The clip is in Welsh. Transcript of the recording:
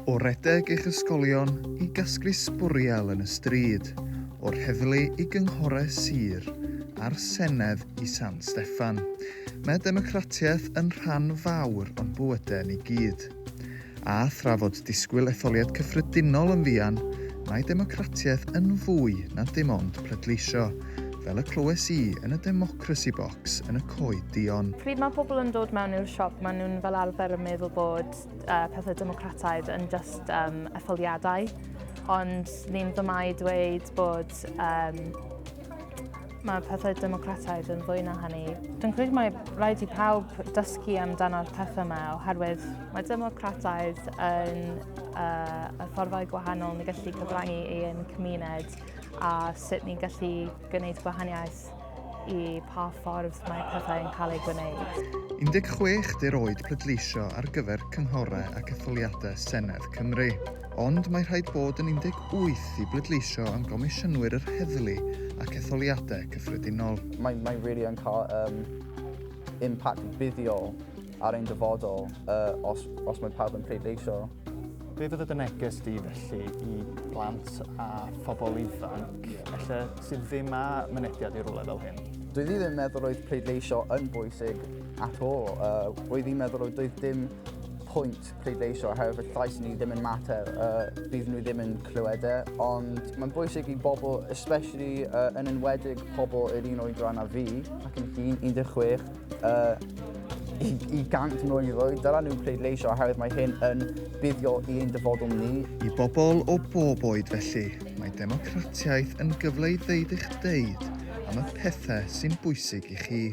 O redeg eich ysgolion i gasglu sbwriel yn y stryd, o'r heddlu i gynghorau sir, a'r Senedd i San Steffan, mae democratiaeth yn rhan fawr o'n bywydau ni gyd. A thrafod disgwyl etholiad cyffredinol yn fuan, mae democratiaeth yn fwy na dim ond pleidleisio, fel y clywes i yn y Democracy Box yn y Coed Duon. Pryd mae pobl yn dod mewn i'r siop, maen nhw'n fel arfer yn meddwl bod pethau democrataidd yn just etholiadau, ond ni'n fy mai dweud bod mae pethau democrataidd yn fwy na hynny. Dwi'n credu mae rhaid i pawb dysgu amdano'r pethau yma oherwydd mae democrataidd yn y fforddau gwahanol ni'n gallu cyfrannu i ein cymuned a sut ni'n gallu gwneud gwahaniaeth i pa ffordd mae pethau yn cael eu gwneud. 16 di'r oed pleidleisio ar gyfer cynghorau ac etholiadau Senedd Cymru. Ond mae rhaid bod yn 18 i bleidleisio am gomisiynwyr yr heddlu ac etholiadau cyffredinol. Mae, mae really yn cael impact buddiol ar ein dyfodol os, os mae pawb yn pleidleisio. Be fydde dy neges di felly i blant a phobl ifanc ella sydd ddim â mynediad i rywle fel hyn? Dwi ddim yn meddwl roedd pleidleisio yn bwysig at all. Roedd i'n meddwl roedd doedd dim pwynt pleidleisio oherwydd y llais ni ddim yn mater, bydd nhw ddim yn clywed e, ond mae'n bwysig i bobl, especially yn enwedig pobl yr un oedran â fi, ac yn hŷn, 16, i 100 mlwydd oed, dyla nhw pleidleisio oherwydd mae hyn yn buddiol i ein dyfodol ni. I bobl o bob oed felly, mae democratiaeth yn gyfle i ddeud eich deud am y pethau sy'n bwysig i chi.